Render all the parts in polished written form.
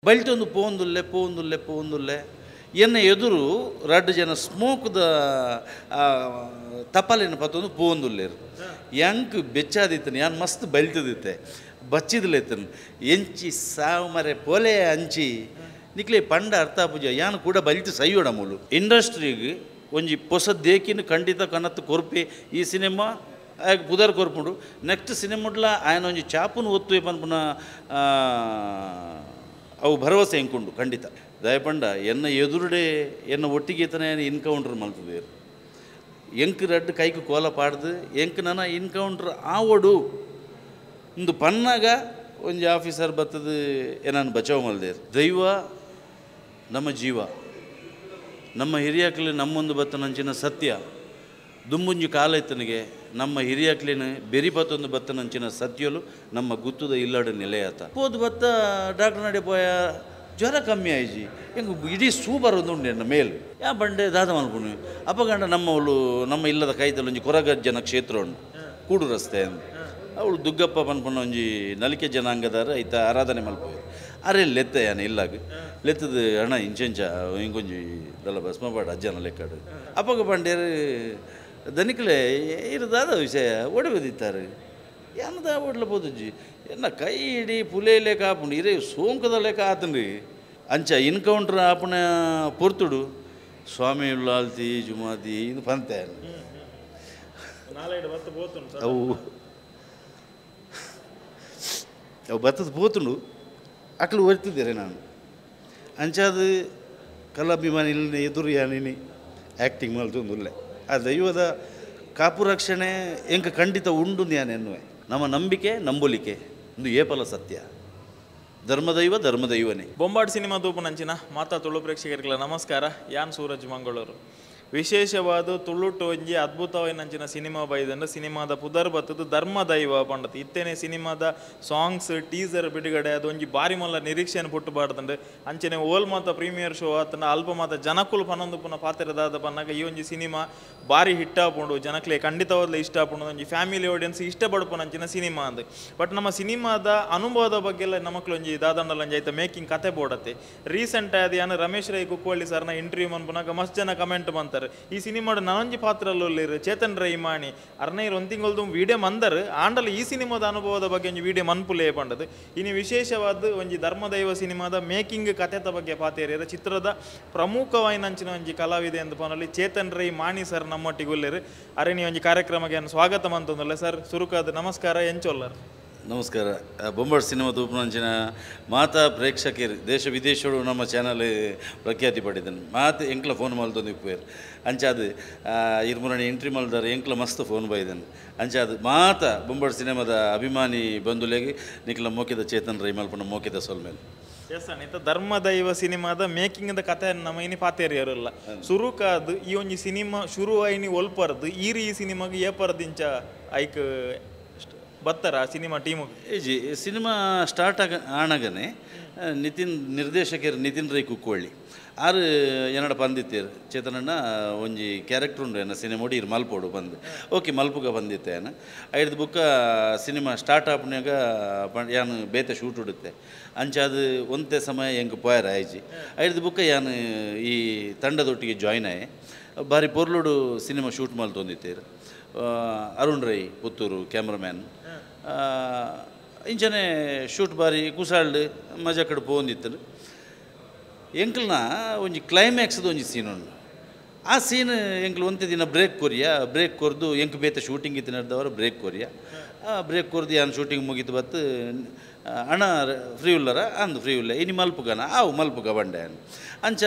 ಬಲ್ಟೊಂದು ಪೋಂದುಲ್ಲೆ ಪೋಂದುಲ್ಲೆ ಪೋಂದುಲ್ಲೆ ಎನ್ನ ಎದುರು ರಡ್ಡು ಜನ ಸ್ಮೋಕ್ದ ತಪಾಲಿನ ಪತ್ತೊಂದು ಪೋಂದುಲ್ಲೇರು ಯಾಂಕ್ ಬೆಚ್ಚಾದಿತ್ತನು ಯಾನ್ ಮಸ್ತ್ ಬಲ್ತದಿತ್ತೆ ಬಚ್ಚಿದ್ಲೆತ್ತನು ಎಂಚಿ ಸಾವು ಮರೆ ಪೋಲೆ ಅಂಚಿ ನಿಕ್ಲೆ ಪಂಡ ಅರ್ಥ ಪೂಜೆ ಯಾನ್ ಕೂಡ ಬಲ್ತು ಸೈಯೋಡ ಮೂಲು ಇಂಡಸ್ಟ್ರಿಗೆ ಒಂಜಿ ಪೊಸ ದೇಕಿನ ಖಂಡಿತ ಕನತ್ತು ಕೊರ್ಪಿ ಈ ಸಿನಿಮಾ ಆಗ ಪುದರ್ ಕೊರ್ಪುಂಡು ನೆಕ್ಸ್ಟ್ ಸಿನಿಮಾಡ್ಲ ಆಯನ ಒಂಜಿ ಚಾಪುನು ಒತ್ತು ಪನ್ಪುನ ಅವು ಭರವಸೆ ಎಂಕುಂಡು ಖಂಡಿತ ದಯಪಂಡ ಎನ್ನ ಎದುರುಡೆ ಎನ್ನ ಒಟ್ಟಿಗೆ ಎನ್ಕೌಂಟರ್ ಮಲ್ತದೆ ಎಂಕ್ ರಡ್ಡು ಕೈಕು ಕೋಲ ಪಾಡ್ದು ಎಂಕ್ ನನ್ನ ಎನ್ಕೌಂಟರ್ ಆವಡು ಇಂದು ಪನ್ನಾಗ ಒಂಜಿ ಆಫೀಸರ್ ಬತ್ತದು ಏನನ್ನು ಬಚಾವ್ ಮಲ್ದೇರು. ದೈವ ನಮ್ಮ ಜೀವ ನಮ್ಮ ಹಿರಿಯಕ್ಲಿ ನಮ್ಮೊಂದು ಬತ್ತನಂಚಿನ ಸತ್ಯ ದುಂಬುಂಜಿ ಕಾಲ ಇತ್ತನಿಗೆ ನಮ್ಮ ಹಿರಿಯಕ್ಲಿನ ಬೆರಿ ಬತ್ತೊಂದು ಬತ್ತನಂಚಿನ ಸತ್ಯಲು ನಮ್ಮ ಗುತ್ತದ ಇಲ್ಲಡ ನೆಲೆಯಾತ ಪೋದು ಬತ್ತ ಡಾಕ್ಟರ್ ನಡೆ ಪೋಯ ಜ್ವರ ಕಮ್ಮಿ ಆಯ್ಜಿ ಹೆಂಗೆ ಇಡೀ ಸೂ ಬರೋದು ಉಂಡೆ ನನ್ನ ಮೇಲ್ ಯಾ ಬಂಡೆ ದಾದ ಮಲ್ಪುನು ಅಪಗಂಡ ನಮ್ಮವಳು ನಮ್ಮ ಇಲ್ಲದ ಕೈತಲ್ಲಿ ಒಂಜಿ ಕೊರಗಜ್ಜನ ಕ್ಷೇತ್ರ ಉಂಡು ಕೂಡು ರಸ್ತೆ ಅಂದು ಅವಳು ದುಗ್ಗಪ್ಪ ಪನ್ಪುನ ಒಂಜಿ ನಲಿಕೆ ಜನಾಂಗದಾರ ಐತ ಆರಾಧನೆ ಮಲ್ಪೋರು ಅರೆ ಲೆತ್ತ ಯಾನ ಇಲ್ಲಾಗ ಲೆತ್ತದ ಅಣ್ಣ ಇಂಚೆಂಚ ಹಿಂಗೊಂಜಿ ದಲ್ಲ ಭಸ್ಮಪಾಡ ಅಜ್ಜನ ಲೆಕ್ಕಾಡು ಅಪ್ಪಗ ಬಂಡೇರು ದನಿಕ್ಲೆ ಇರದಾದ ವಿಷಯ ಒಡವೆದಿತ್ತಾರೆ ಏನದ ಓಡ್ಲಬೋದುಜ್ಜಿ ಎನ್ನ ಕೈ ಇಡೀ ಪುಲೆ ಲೇಖ ಆಪುಂಡು ಇರೇ ಸೋಂಕದ ಲೆಕ್ಕ ಆತನ್ರಿ ಅಂಚ ಎನ್ಕೌಂಟ್ರ್ ಆಪುನ ಪೊರ್ತುಡು ಸ್ವಾಮಿ ಲಾಲ್ತಿ ಜುಮಾತಿ ಇದು ಪಂತೆ ಅವು ಅವು ಬತ್ತದ ಪೋತುಂಡು ಅಕ್ಲು ಒರ್ತಿದ್ದೇನೆ ನಾನು ಅಂಚಾದ ಕಲಾಭಿಮಾನಿ ಎದುರು ಯಾನಿನಿ ಆ್ಯಕ್ಟಿಂಗ್ ಮಲ್ತೊಂದುಲ್ಲೆ ಆ ದೈವದ ಕಾಪು ರಕ್ಷಣೆ ಎಂಕ ಖಂಡಿತ ಉಂಡು ಎನ್ನುವೆ ನಮ್ಮ ನಂಬಿಕೆ ನಂಬುಲಿಕೆ ಒಂದು ಏಪಲ ಸತ್ಯ ಧರ್ಮದೈವ ಧರ್ಮದೈವನೇ. ಬೊಂಬಾಟ್ ಸಿನಿಮಾ ತೂಪುನಂಚಿನ ಮಾತಾ ತುಳು ಪ್ರೇಕ್ಷಕರಿಗೆಲ್ಲ ನಮಸ್ಕಾರ. ಯಾನ್ ಸೂರಜ್ ಮಂಗಳೂರು. ವಿಶೇಷವಾದ ತುಳುಟು ಒಂಜಿ ಅದ್ಭುತವಾಯಿನಂಚಿನ ಸಿನಿಮಾ ಬೈದಂಡು ಸಿನಿಮಾದ ಪುದರ್ ಬತ್ತದು ಧರ್ಮದೈವ ಪಂಡತು. ಇತ್ತೇನೆ ಸಿನಿಮಾದ ಸಾಂಗ್ಸ್ ಟೀಸರ್ ಬಿಡುಗಡೆ ಅದು ಒಂಜಿ ಬಾರಿ ಮಲ್ಲ ನಿರೀಕ್ಷೆಯನ್ನು ಪುಟ್ಟು ಬಾಡ್ದಂಡು ಅಂಚನೆ ಓಲ್ ಮಾತ ಪ್ರೀಮಿಯರ್ ಶೋ ಆತನ ಅಲ್ಪ ಮಾತ ಜನಕುಲು ಪನ್ನೊಂದು ಪುನಃ ಪಾತ್ರದಾದ ಪನ್ನಾಗ ಈ ಒಂಜಿ ಸಿನಿಮಾ ಬಾರಿ ಹಿಟ್ ಆಪುಂಡು, ಜನಕ್ಲೆ ಖಂಡಿತವಾದ್ಲೇ ಇಷ್ಟ ಆಪುಂಡು, ಒಂಜಿ ಫ್ಯಾಮಿಲಿ ಆಡಿಯನ್ಸ್ ಇಷ್ಟಪಡ್ಪುನಂಚಿನ ಸಿನಿಮಾ ಅಂದು. ಬಟ್ ನಮ್ಮ ಸಿನಿಮಾದ ಅನುಭವದ ಬಗ್ಗೆ ಎಲ್ಲ ನಮಕ್ಲು ಒಂಜಿ ದಾದಂಡಲ ಒಂಜಿ ಆಯ್ತ ಮೇಕಿಂಗ್ ಕತೆ ಬೋಡತ್ತೆ. ರೀಸೆಂಟ್ ಆದ ಯಾನು ರಮೇಶ್ ರೈ ಕುಕ್ವಳ್ಳಿ ಸರ್ನ ಇಂಟರ್ವ್ಯೂ ಮನ್ಪುನಾಗ ಮಸ್ತ್ ಜನ ಕಮೆಂಟ್ ಬಂತಾರೆ ಈ ಸಿನಿಮಾಡು ನಾನೊಂಜಿ ಪಾತ್ರಲ್ಲೊಲ್ಲಿರು ಚೇತನ್ ರೈ ಮಾಣಿ ಅರ್ನೈರ್ ಒಂದು ತಿಂಗಳದು ವಿಡಿಯೋ ಮಂದರ್ ಆಂಡಲ ಈ ಸಿನಿಮಾದ ಅನುಭವದ ಬಗ್ಗೆ ಒಂಜಿ ವಿಡಿಯೋ ಮನ್ಪುಲೇ ಪಂಡದು. ಇನ್ನು ವಿಶೇಷವಾದ ಒಂಜಿ ಧರ್ಮದೈವ ಸಿನಿಮಾದ ಮೇಕಿಂಗ್ ಕಥೆತ ಬಗ್ಗೆ ಪಾತೇರಿಯರ ಚಿತ್ರದ ಪ್ರಮುಖವಾಯಿನಂಚಿನ ಒಂಜಿ ಕಲಾವಿದೆ ಎಂದು ಪನಲ್ಲಿ ಚೇತನ್ ರೈ ಮಾಣಿ ಸರ್ ನಮ್ಮೊಟ್ಟಿಗೆ ಉಲ್ಲೇರು. ಅರೆ ನೀವು ಒಂಜಿ ಕಾರ್ಯಕ್ರಮಕ್ಕೆ ಸ್ವಾಗತ ಮಂತಂದಲ್ಲ ಸರ್, ಸುರುಕಾದ ನಮಸ್ಕಾರ. ಎಂಚೊಲ್ಲರ್ ನಮಸ್ಕಾರ. ಬೊಂಬಾಟ್ ಸಿನಿಮಾ ತೂಪುನಂಚಿನ ಮಾತಾ ಪ್ರೇಕ್ಷಕರು ದೇಶ ವಿದೇಶಗಳು ನಮ್ಮ ಚಾನಲ್ ಪ್ರಖ್ಯಾತಿ ಪಡೆದನು ಮಾತು ಎಂಕ್ಲ ಫೋನ್ ಮಲ್ತೊಂದು ಇಪ್ಪೇರು ಅಂಚಾದ ಇರ್ಮುರಣಿ ಎಂಟ್ರಿ ಮಲ್ದಾರೆ ಎಂಕ್ಲ ಮಸ್ತ್ ಫೋನ್ ಬೈದನು ಅಂಚಾದ ಮಾತಾ ಬೊಂಬಾಟ್ ಸಿನಿಮಾದ ಅಭಿಮಾನಿ ಬಂಧುಲೆಗೆ ನಿಕ್ಲ ಮೋಕಿದ ಚೇತನ್ ರೈ ಮಲ್ಪನ ಮೋಕಿದ ಸೊಲ್ಮೇಲೆ. ಎಸ್ ಅಣ್ಣ, ಇತ್ತ ಧರ್ಮದೈವ ಸಿನಿಮಾದ ಮೇಕಿಂಗ್ದ ಕಥೆ ನಮ್ಮ ಇನಿ ಪಾತೇರಿಯರಲ್ಲ ಸುರುಕಾದ್ ಈ ಒಂಜಿ ಸಿನಿಮಾ ಶುರು ಆಯ್ನಿ ಒಲ್ಪರ್ದು ಈರಿ ಈ ಸಿನಿಮಾಗೆ ಏಪರ್ದಿಂಚ ಐಕ್ ಬತ್ತಾರ ಸಿನಿಮಾ ಟೀಮು? ಏಜಿ ಸಿನಿಮಾ ಸ್ಟಾರ್ಟ್ ಆಗ ಆಣಗನೆ ನಿತಿನ್ ನಿರ್ದೇಶಕರು ನಿತಿನ್ ರೈ ಕುಕ್ಕೋಳ್ಳಿ ಆರು ಏನಡ ಬಂದಿತ್ತೇರು ಚೇತನಣ್ಣ ಒಂಜಿ ಕ್ಯಾರೆಕ್ಟರ್ ಉಂಡು ಎನ್ನ ಸಿನಿಮಾ ನೋಡಿ ಇರು ಮಲ್ಪೋಡು ಬಂದು ಓಕೆ ಮಲ್ಪುಗ ಬಂದಿತ್ತೆ ಏನ ಐದು ಬುಕ್ಕ ಸಿನಿಮಾ ಸ್ಟಾರ್ಟ್ ಆಪನ್ಯಾಗ ಯಾನು ಬೇತೆ ಶೂಟ್ ಉಡುತ್ತೆ ಅಂಚಾದ ಒಂತೆ ಸಮಯ ಎಂಕ್ ಪೋಯರ ಆಯ್ಜಿ ಐದು ಬುಕ್ಕ ಯಾನು ಈ ತಂಡದೊಟ್ಟಿಗೆ ಜಾಯ್ನ್ ಆಯೆ ಬಾರಿ ಪೊರ್ಲುಡು ಸಿನಿಮಾ ಶೂಟ್ ಮಲ್ತೊಂದಿತ್ತೇರು. ಅರುಣ್ ರೈ ಪುತ್ತೂರು ಕ್ಯಾಮ್ರಾಮ್ಯಾನ್ ಇಂಚನೆ ಶೂಟ್ ಬಾರಿ ಕುಸಾಲ್ಡ್ ಮಜಾ ಕಡೆ ಪೋಂದಿತ್ತನು. ಎಂಕ್ಲನ ಒಂಜಿ ಕ್ಲೈಮ್ಯಾಕ್ಸ್ದ ಒಂಜಿ ಸೀನ್ ಉಂಡು ಆ ಸೀನ್ ಎಂಕ್ಲು ಒಂತೆ ದಿನ ಬ್ರೇಕ್ ಕೊರಿಯ ಬ್ರೇಕ್ ಕೊರ್ದು ಎಂಕ್ ಬೇತೆ ಶೂಟಿಂಗ್ ಇತ್ತು ನಡೆದವರು ಬ್ರೇಕ್ ಕೊರಿಯ ಆ ಬ್ರೇಕ್ ಕೊರ್ದು ಯಾನ್ ಶೂಟಿಂಗ್ ಮುಗಿತು ಬತ್ತು ಅಣ್ಣ ಫ್ರೀ ಉಲ್ಲರ ಅಂದು ಫ್ರೀ ಉಲ್ಲ ಇನಿ ಮಲ್ಪುಗನ ಆವು ಮಲ್ಪುಗ ಬಂಡೆ ಅಂಚ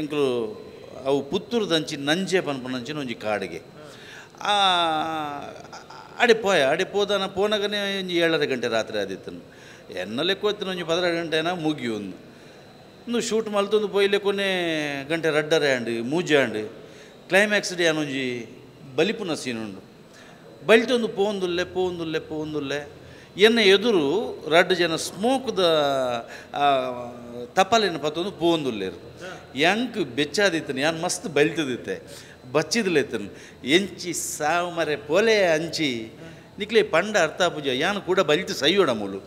ಎಂಕ್ಲು ಅವು ಪುತ್ತೂರುದಂಚಿ ನಂಜೆ ಪನ್ಪುನಂಚಿನ ಒಂಜಿ ಕಾಡಿಗೆ ಅಡೆ ಪೋಯ ಅಡೆ ಪೋದಾನ ಪೋನಾಗನೇ ಒಂಜಿ 7:30 ಗಂಟೆ ರಾತ್ರಿ ಆದಿತ್ತನು ಎನ್ನ ಲೆಕ್ಕೋತ್ತಿನ ಒಂಜಿ 12 ಗಂಟೆನ ಮುಗಿಯೊಂದು ಇನ್ನು ಶೂಟ್ ಮಲ್ತೊಂದು ಪೋಯ್ಲೆಕ್ಕೊನೆ ಗಂಟೆ ರಡ್ಡರೆ ಆಂಡ್ ಮೂಜೆ ಆಂಡ್ ಕ್ಲೈಮ್ಯಾಕ್ಸ್ ಡೇ ಒಂಜಿ ಬಲಿಪುನ ಸೀನ್ ಉಂಡು ಬಲಿತೊಂದು ಪೋಂದುಲ್ಲೆ ಪೋಂದುಲ್ಲೆ ಪೋಂದುಲ್ಲೆ ಎನ್ನ ಎದುರು ರಡ್ಡು ಜನ ಸ್ಮೋಕ್ದ ತಪಾಲಿನ ಪತ್ತೊಂದು ಪೋಂದುಲ್ಲೇರು ಯಾಂಕ್ ಬೆಚ್ಚಾದಿತ್ತನು ಯಾನ್ ಮಸ್ತ್ ಬಲಿತದಿತ್ತೆ ಬಚ್ಚಿದ್ಲೆತ್ತನು ಎಂಚಿ ಸಾವು ಮರೆ ಪೋಲೆ ಅಂಚಿ ನಿಕ್ಲೆ ಪಂಡ ಅರ್ಥ ಪೂಜೆ ಯಾನ್ ಕೂಡ ಬಲಿತು ಸೈಯೋಡ ಮೂಲು.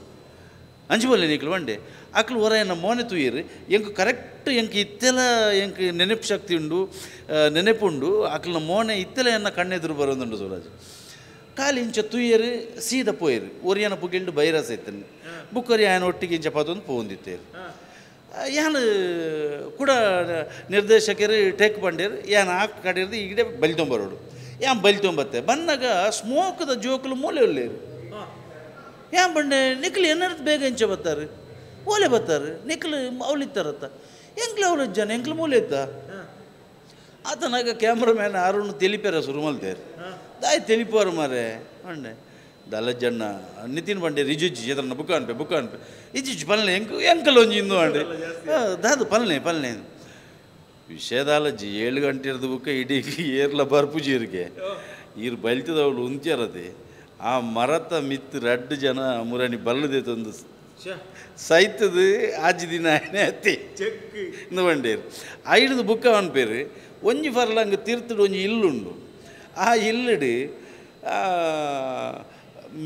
ಅಂಚಿ ನಿಕ್ಲು ಬಂಡೆ ಅಕ್ಲು ಹೊರ ಮೋನೆ ತೂಯಿರು ಎಂಕ್ ಕರೆಕ್ಟ್ ಎಂಕ್ ಇತ್ತೆಲ್ಲ ಎಂಕ್ ನೆನಪು ಶಕ್ತಿ ಉಂಡು ನೆನಪುಂಡು ಅಕ್ಲನ ಮೋನೆ ಇತ್ತೆಲ್ಲ ಎನ್ನ ಕಣ್ಣೆದುರು ಬರೋದುಂಡು ಸೂರಜ್ ಕಾಲಿ ಇಂಚ ತೂಯರು ಸೀದ ಪೋಯರು ಒರಿಯನ ಪುಗಿಲ್ಡು ಬೈರಸ್ ಐತನು ಬುಕ್ಕರಿ ಆಯನ ಒಟ್ಟಿಗೆ ಇಂಚ ಪದೊಂದು ಪೋಂದಿತ್ತೇರು ಯಾನ್ ಕೂಡ ನಿರ್ದೇಶಕರು ಟೇಕ್ ಬಂಡೇರು ಯಾನ್ ಆ ಕಡೆರ್ದು ಈಗಡೆ ಬಲಿತೊಂಬರೋಡು ಯಾನ್ ಬಲಿತೊಂಬತ್ತೆ ಬಂದಾಗ ಸ್ಮೋಕ್ದ ಜೋಕುಲು ಮೂಲೆ ಒಲ್ಲೇರು ಯಾನ್ ಬಂಡೆ ನಿಕ್ಲು ಏನಾರು ಬೇಗ ಇಂಚ ಬತ್ತಾರೆ ಓಲೆ ಬತ್ತಾರೆ ನಿಕ್ಲು ಅವಳಿತ್ತಾರತ್ತ ಎಂಕ್ಲು ಅವಳು ಜನ ಎಂಕ್ಲು ಮೂಲೆ ಇತ್ತ ಆತನಾಗ ಕ್ಯಾಮ್ರಾಮ್ಯಾನ್ ಅರುಣ್ ತೆಲಿಪೇರ ಶುರು ಮಲ್ತೇರು ದಾಯ್ ತೆಲಿಪೋರು ಮಾರೆ ಅಂಡೆ ದಲಜಣ್ಣ ನಿತಿನ್ ಬಂಡೆ ರಿಜುಜಿ ಎದನ್ನ ಬುಕ್ ಅನ್ಪೆ ಬುಕ್ ಅನ್ಪೆ ಇಜ್ಜಿ ಪಲ್ನೆ ಎಂಕ್ ಎಂಕಲ್ ಒಂಜಿ ಇಂದು ಅಂಡೆ ದಾದು ಪಲ್ನೆ ಪಲ್ನೆ ವಿಷಯದಾಲಜ್ಜಿ 7 ಗಂಟೆ ಇರ್ದು ಬುಕ್ಕ ಇಡೀ ಏರ್ಲ ಬರ್ಪುಜೀರಿಗೆ ಈರು ಬಲ್ತದವಳು ಉಂತ್ಯರತೆ ಆ ಮರತ ಮಿತ್ತು ರಡ್ಡು ಜನ ಮುರಣಿ ಬಲ್ಲದೆ ತಂದು ಸೈತದು ಆಜಿ ದಿನ ಅತ್ತಿ ಇಂದು ಬಂಡೇರು ಐಡ್ದು ಬುಕ್ಕ ಅನ್ಪೇರು ಒಂಜಿ ಫರ್ಲಂಗ್ ತೀರ್ತುಡು ಒಂಜಿ ಇಲ್ಲುಂಡು ಆ ಇಲ್ಲಡು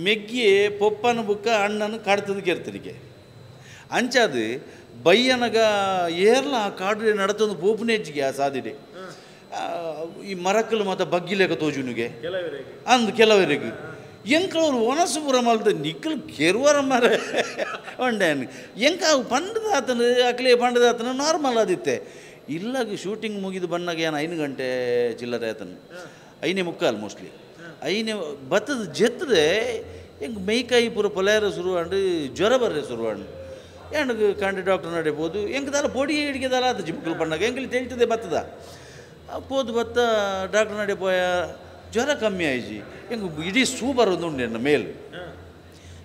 ಮೆಗ್ಗಿ ಪೊಪ್ಪನ ಬುಕ್ಕ ಅಣ್ಣನ ಕಾಡ್ತದ ಕೆರ್ತನಿಗೆ ಅಂಚಾದು ಬಯ್ಯನಗ ಏರ್ಲ ಆ ಕಾಡು ನಡತೊಂದು ಪೋಪುನೇಜ್ಜಿಗೆ ಆ ಸಾದಿಡೆ ಈ ಮರಕ್ಕಲು ಮತ್ತು ಬಗ್ಗಿಲೇಕ ತೋಜುನಿಗೆ ಅಂದು ಕೆಲವರಿಗೆ ಎಂಕಲವರು ಒನಸು ಪೂರ ಮಲ್ದ ನಿಕ್ಕಲು ಕೆರುವರ ಮರ ಒಂಡೇನು ಎಂಕ ಅವು ಪಂಡದಾತನು ಅಕ್ಲೆ ಪಂಡದಾತನು ನಾರ್ಮಲ್ ಆದಿತ್ತೆ ಇಲ್ಲಾಗ ಶೂಟಿಂಗ್ ಮುಗಿದು ಬಣ್ಣಾಗ ಏನು 5 ಗಂಟೆ ಚಿಲ್ಲರೆ ಆತನು 5:45 ಮೋಸ್ಟ್ಲಿ ಐನೆ ಬತ್ತದ ಜೆತ್ತದೆ ಎಂಕ್ ಮೈಕಾಯಿ ಪೂರ ಪೊಲಾರ ಶುರುವಾಂಡು ಜ್ವರ ಬರ್ರೆ ಶುರುವಾಂಡು ಎಂಡ್ ಕಂಡು ಡಾಕ್ಟರ್ ನಡೆಬೋದು ಎಂಕದಲ್ಲ ಪೊಡಿ ಹಿಡಿಗೆದಲ್ಲ ಆತ ಜಿಪ್ಪುಗಳು ಬಣ್ಣಾಗ ಎಂಕಲಿ ತೇಳ್ತದೆ ಬತ್ತದ ಪೋದು ಬತ್ತ ಡಾಕ್ಟರ್ ನಡೆ ಪೋಯ ಜ್ವರ ಕಮ್ಮಿ ಆಯ್ಜಿ ಎಂಕ್ ಇಡೀ ಸೂ ಬರೋದು ಉಂಡು ಎನ್ನ ಮೇಲ್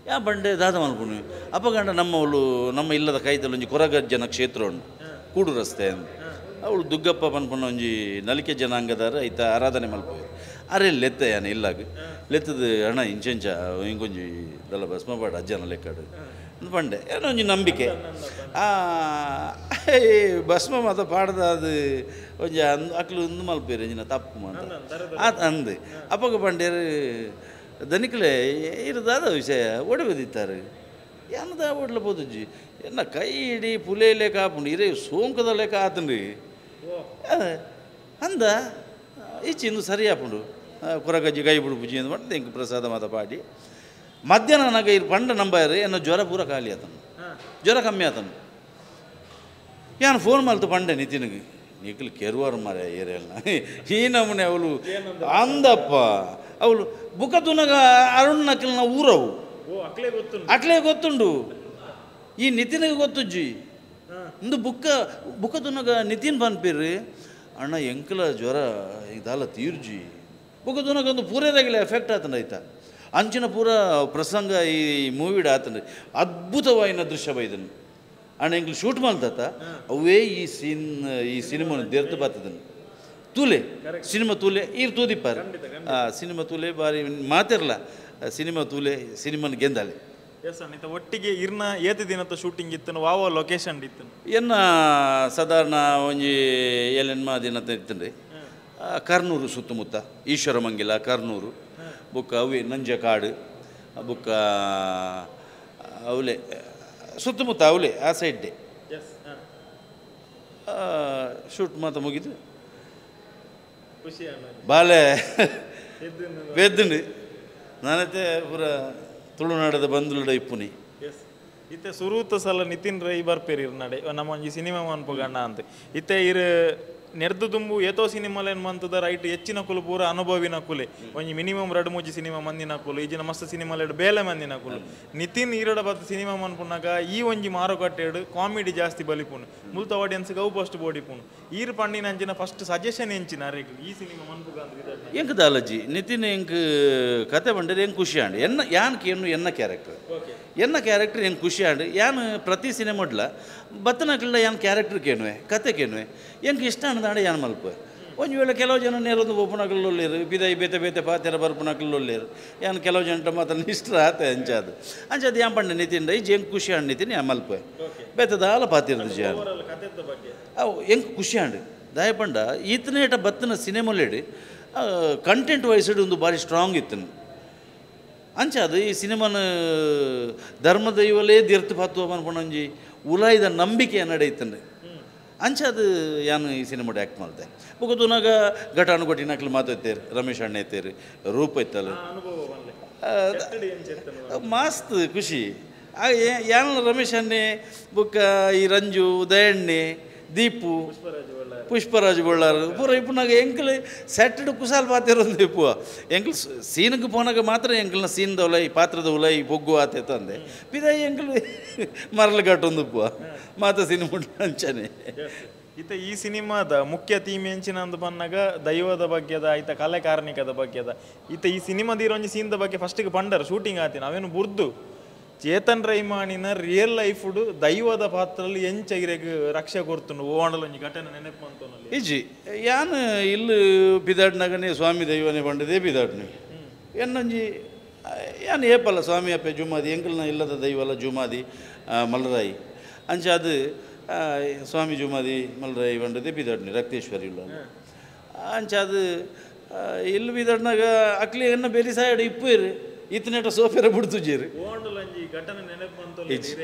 ಯಾ ಬಂಡೆ ದಾದ ಮಲ್ಪುನು ಅಪ್ಪಗಂಡ ನಮ್ಮವಳು ನಮ್ಮ ಇಲ್ಲದ ಕೈತಲ್ಲಿ ಒಂಜಿ ಕೊರಗಜ್ಜನ ಕ್ಷೇತ್ರ ಉಂಡು ಕೂಡು ರಸ್ತೆ ಅಂದು ಅವಳು ದುಗ್ಗಪ್ಪ ಪನ್ಪುನ ಒಂಜಿ ನಲಿಕೆ ಜನಾಂಗದಾರ ಐತ ಆರಾಧನೆ ಮಲ್ಪೋರು ಅರೆ ಲೆತ್ತ ಯಾನ ಇಲ್ಲಾಗ ಲೆತ್ತದ ಅಣ್ಣ ಇಂಚೆಂಚ ಇಂಕೊಂಜಿ ದಲ್ಲ ಭಸ್ಮ ಪಾಡ ಅಜ್ಜನ ಲೆಕ್ಕಾಡು ಪಂಡೆ ಏನೋ ಒಂಜಿ ನಂಬಿಕೆ ಆ ಭಸ್ಮ ಮಾತ ಪಾಡ್ದ ಅದು ಒಂಜಿ ಅಕ್ಲು ಒಂದು ಮಲ್ಪೇರು ಒಂಜಿನ ತಪ್ಪು ಮಾತ ಆತ ಅಂದು ಅಪ್ಪಗ ಪಂಡೇರು ದನಿಕ್ಲೆ ಇರದಾದ ವಿಷಯ ಒಡವೆದಿತ್ತಾರೆ ಏನದ ಓಡ್ಲ ಪೋತುಜ್ಜಿ ಎನ್ನ ಕೈ ಇಡೀ ಪುಲೆ ಲೇಕ ಆಪುಂಡು ಇರೇ ಸೋಂಕದ ಲೇಕ ಆತಂಡ್ರಿ ಅಂದ ಈಚೆ ಇಂದು ಸರಿ ಆಪುಂಡು ಕೊರಗಜ್ಜಿ ಕೈ ಬಿಡು ಪೂಜೆ ಅಂದ್ ಎಂಕ್ ಪ್ರಸಾದ ಮಾತ ಪಾಡಿ ಮಧ್ಯಾಹ್ನ ನಾಗ ಇರು ಪಂಡ ನಂಬಾರು ಎನ್ನ ಜ್ವರ ಪೂರ ಖಾಲಿ ಆತನು ಜ್ವರ ಕಮ್ಮಿ ಆತನು ಯಾನು ಫೋನ್ ಮಲ್ತು ಪಂಡೆ ನಿತಿನಿಗೆ ನಿಕ್ಲು ಕೆರುವಾರು ಮಾರ ಏರಿಯಲ್ಲ ಈ ನಮೂನೆ ಅವಳು ಅಂದಪ್ಪ ಅವಳು ಬುಕ್ಕ ತುನಗ ಅರುಣ್ ನಕಲ್ನ ಊರವು ಅಕ್ಲೇ ಗೊತ್ತುಂಡು ಈ ನಿತಿನಿಗೆ ಗೊತ್ತುಜ್ಜಿ ಇಂದು ಬುಕ್ಕ ಬುಕ್ಕ ತುನಗ ನಿತಿನ್ ಪನ್ಪಿರ್ರಿ ಅಣ್ಣ ಎಂಕಲ ಜ್ವರ ಇದಲ್ಲ ತೀರ್ಜಿ ಬುಕ್ಕ ತುನಗ ಒಂದು ಪೂರೇದಾಗಿಲ್ಲ ಎಫೆಕ್ಟ್ ಆತನ ಆಯ್ತಾ ಅಂಚಿನ ಪೂರ ಪ್ರಸಂಗ ಈ ಮೂವಿಡ್ ಆತನ ಅದ್ಭುತವಾಯಿನ ದೃಶ್ಯ ಬೈದನು ಅಣ್ಣ ಎಂಕ್ಲು ಶೂಟ್ ಮಾಡ್ತಾತ ಅವೇ ಈ ಸೀನ್ ಈ ಸಿನಿಮಾನ ದೇರ್ತು ಬರ್ತದನು ತೂಲೆ ಸಿನಿಮಾ ತೂಲೆ ಈರ್ ತೂದಿಪ್ಪಾರ ಸಿನಿಮಾ ತೂಲೆ ಬಾರಿ ಮಾತಿರಲ್ಲ ಸಿನಿಮಾ ತೂಲೆ ಸಿನಿಮಾನ ಗೆಂದಾಲೆ ಎಸ್ ಅಣ್ಣ ಒಟ್ಟಿಗೆ ಇರ್ನ ಏತಿ ದಿನದ ಶೂಟಿಂಗ್ ಇತ್ತು ವಾವ ಲೊಕೇಶನ್ ಇತ್ತು ಎನ್ನ ಸಾಧಾರಣ ಒಂಜಿ ಏಳೆನ್ಮ ದಿನದ ಇತ್ತು ಕರ್ನೂರು ಸುತ್ತಮುತ್ತ ಈಶ್ವರಮಂಗಿಲ ಕರ್ನೂರು ಬುಕ್ಕ ಅವೇ ನಂಜಕಾಡು ಬುಕ್ಕ ಅವಲೆ ಸುತ್ತಮುತ್ತ ಅವಲೆ ಆ ಸೈಡ್ಡೆ ಶೂಟ್ ಮಾತ ಮುಗಿದು ಬಾಲೆ ಬೆದ್ದುಂಡು ನಾನೈತೆ ಪೂರ ತುಳುನಾಡದ ಬಂದುಲುಡ ಇಪ್ಪುನಿ ಇತ್ತೆ ಸುರೂತ ಸಲ ನಿತಿನ್ ರೈ ಬರ್ಪೇರಿ ನಡೆ ನಮ್ಮ ಒಂಜಿ ಸಿನಿಮಾ ಮನ್ಪುಗಣ್ಣ ಅಂತ ಇತ್ತೆ ಇರು ನೆರ್ದು ತುಂಬು ಏತೋ ಸಿನಿಮಾಲೇನು ಮಂತದ ರೈಟ್ ಹೆಚ್ಚಿನ ಕುಲು ಪೂರ ಅನುಭವಿನ ಕುಲೆ ಒಂಜಿ ಮಿನಿಮಮ್ 2 3 ಸಿನಿಮಾ ಮಂದಿನ ಕುಲು ಈಜಿನ ಮಸ್ತ್ ಸಿನಿಮಾಲೇಡು ಬೇಲೆ ಮಂದಿನ ಕುಲು ನಿತಿನ್ ಈರಡ ಬತ್ತ ಸಿನಿಮಾ ಮನ್ಪುನಾಗ ಈ ಒಂಜಿ ಮಾರುಕಟ್ಟೆಡು ಕಾಮಿಡಿ ಜಾಸ್ತಿ ಬಲಿಪುನು ಮುಲ್ತ ಆಡಿಯನ್ಸ್ ಗೌ ಫಸ್ಟ್ ಬೋಡಿಪುನು ಈರು ಪಂಡಿನ ಅಂಚಿನ ಫಸ್ಟ್ ಸಜೆಷನ್ ಎಂಚಿನ ಅರೇಗ್ ಈ ಸಿನಿಮಾ ಮನ್ಪುಗ ಅಂತ ಎಂಕ್ ದಾಲಜ್ಜಿ ನಿತಿನ್ ಎಂಕ್ ಕತೆ ಬಂಡರೆ ಎಂಕ್ ಖುಷಿ ಆಂಡ್ ಎನ್ನ ಯಾನ್ ಕೇನು ಎನ್ನ ಕ್ಯಾರೆಕ್ಟರ್ ಎನ್ನ ಕ್ಯಾರೆಕ್ಟರ್ ಎಂಕ್ ಖುಷಿ ಆಂಡ್ ಯಾನ್ ಪ್ರತಿ ಸಿನಿಮಾಡ್ಲ ಬತ್ತನಕ್ಲ ಯಾನ್ ಕ್ಯಾರೆಕ್ಟರ್ ಕೇನುವೆ ಕತೆ ಕೇನುವೆ ಎಂಕ್ ಇಷ್ಟ ಅಂದಾಂಡ ಯಾನ್ ಮಲ್ಪ ಒಂಜಿ ವೇಳೆ ಕೆಲವು ಜನ ನೇರೊಂದು ಒಪ್ಪುನಕಲ್ಲೊಲ್ಲೇರು ಬಿದೈ ಬೇತೆ ಬೇತೆ ಪಾತೆರ ಬರ್ಪುನಕಲ್ಲೊಲ್ಲೇರು ಯಾನ್ ಕೆಲವು ಜನ ಮಾತ್ರ ಇಷ್ಟ ಆತ ಅಂಚಾದು ಅಂಚಾದು ಯಾನ್ ಪಂಡ ನಿತಿನ್ ರೈ ಎಂಕ್ ಖುಷಿ ಆಂಡ್ ನಿತಿನ್ ಯಾನ್ ಮಲ್ಪ ಬೇತದಾಲ ಪಾತಿರ್ದು ಜಾನ್ ಅವು ಎಂಕ್ ಖುಷಿ ಆಂಡ್ ದಾಯ ಪಂಡ ಈತನೇಟ ಬತ್ತನ ಸಿನಿಮಾಲೇಡು ಕಂಟೆಂಟ್ ವೈಸ್ಡ್ ಒಂದು ಭಾರಿ ಸ್ಟ್ರಾಂಗ್ ಇತ್ತನು. ಅಂಚ ಅದು ಈ ಸಿನಿಮಾನ ಧರ್ಮದೈವಲೇ ದಿರ್ತು ಪತ್ವ ಪನ್ಪುನೊಂಜಿ ಉಲಾಯಿದ ನಂಬಿಕೆ ನಡೆಯುತ್ತಂಡೆ ಅಂಚ ಅದು ಯಾನು ಈ ಸಿನಿಮಾಡ್ ಆ್ಯಕ್ಟ್ ಮಾಡ್ತೆ ಬೊಕ ತೂನಾಗ ಘಟಾನುಘಟಿನಕ್ಲು ಮಾತಾಡ್ತೇರು ರಮೇಶ್ ಅಣ್ಣ ಇತ್ತೇರು ರೂಪ ಇತ್ತಲ್ಲ ಮಸ್ತ್ ಖುಷಿ ಯಾನ್ ರಮೇಶ್ ಅಣ್ಣೆ ಬೊಕ್ಕ ಈ ರಂಜು ಉದಯಣ್ಣೆ ದೀಪು ಪುಷ್ಪರಾಜ್ ಬಳ್ಳಾರು ಪೂರ ಇಪ್ಪುನಾಗ ಎಂಕಲ್ ಸೆಟ್ಟಡ್ ಕುಸಾಲ್ ಪಾತಿರೋದು ಇಪ್ಪುವ ಎಂಕಲ್ ಸೀನ್ಗೆ ಪೋನಾಗ ಮಾತ್ರ ಎಂಕಲ್ನ ಸೀನ್ದ ಉಲೈ ಪಾತ್ರದ ಉಲೈ ಬೊಗ್ಗು ಆತೆ ತಂದೆ ಪಿದಾಯಿ ಎಂಕಲ್ ಮರಳು ಕಟ್ಟೊಂದು ಇಪ್ಪುವ ಮಾತ ಸಿನಿಮಾ ಅಂಚನೆ. ಇತ್ತ ಈ ಸಿನಿಮಾದ ಮುಖ್ಯ ಥೀಮ್ ಎಂಚಿನ ಅಂದು ಪನ್ನಾಗ ದೈವದ ಬಗ್ಗೆದ ಐತ ಕಲೆ ಕಾರ್ಣಿಕದ ಬಗ್ಗೆದ ಇತ್ತ ಈ ಸಿನಿಮಾದ ಇರೋಂಜಿ ಸೀನ್ದ ಬಗ್ಗೆ ಫಸ್ಟಿಗೆ ಪಂಡರ್ ಶೂಟಿಂಗ್ ಆತಿನ ಅವೇನು ಬುರ್ದು ಚೇತನ್ ರೈಮಾಣಿನ ರಿಯಲ್ ಲೈಫ್ ದೈವದ ಪಾತ್ರದಲ್ಲಿ ಎಂಚಗಿರೆಗ್ ರಕ್ಷೆ ಕೊಡ್ತುಂಡು ಓಣಲ್ ಒಂಜಿ ಘಟನೆ ನೆನಪು ಅಂತ ಇಜ್ಜಿ ಯಾನ್ ಇಲ್ಲಿ ಬಿದಾಡ್ನಾಗನೇ ಸ್ವಾಮಿ ದೈವನೇ ಬಂಡದೇ ಬಿದಾಡ್ನಿ ಎನ್ನೊಂಜಿ ಯಾನ್ ಏಪಲ್ಲ ಸ್ವಾಮಿ ಅಪ್ಪೆ ಜುಮಾದಿ ಎಂಕಲ್ನ ಇಲ್ಲದ ದೈವಲ್ಲ ಜುಮಾದಿ ಮಲರಾಯಿ ಅಂಚ ಅದು ಸ್ವಾಮಿ ಜುಮಾದಿ ಮಲರಾಯಿ ಬಂಡದೇ ಬಿದಾಡ್ನಿ ರಕ್ತೇಶ್ವರಿ ಇಲ್ಲ ಅಂಚ ಅದು ಇಲ್ಲಿ ಬಿದಾಡ್ನಾಗ ಅಕ್ಲಿ ಎನ್ನ ಬೇರೆ ಸಾಯಡ್ ಇಪ್ಪು ಇತ್ತನೇಟ ಸೋಫೆರ ಬಿಡ್ತುಜೇರು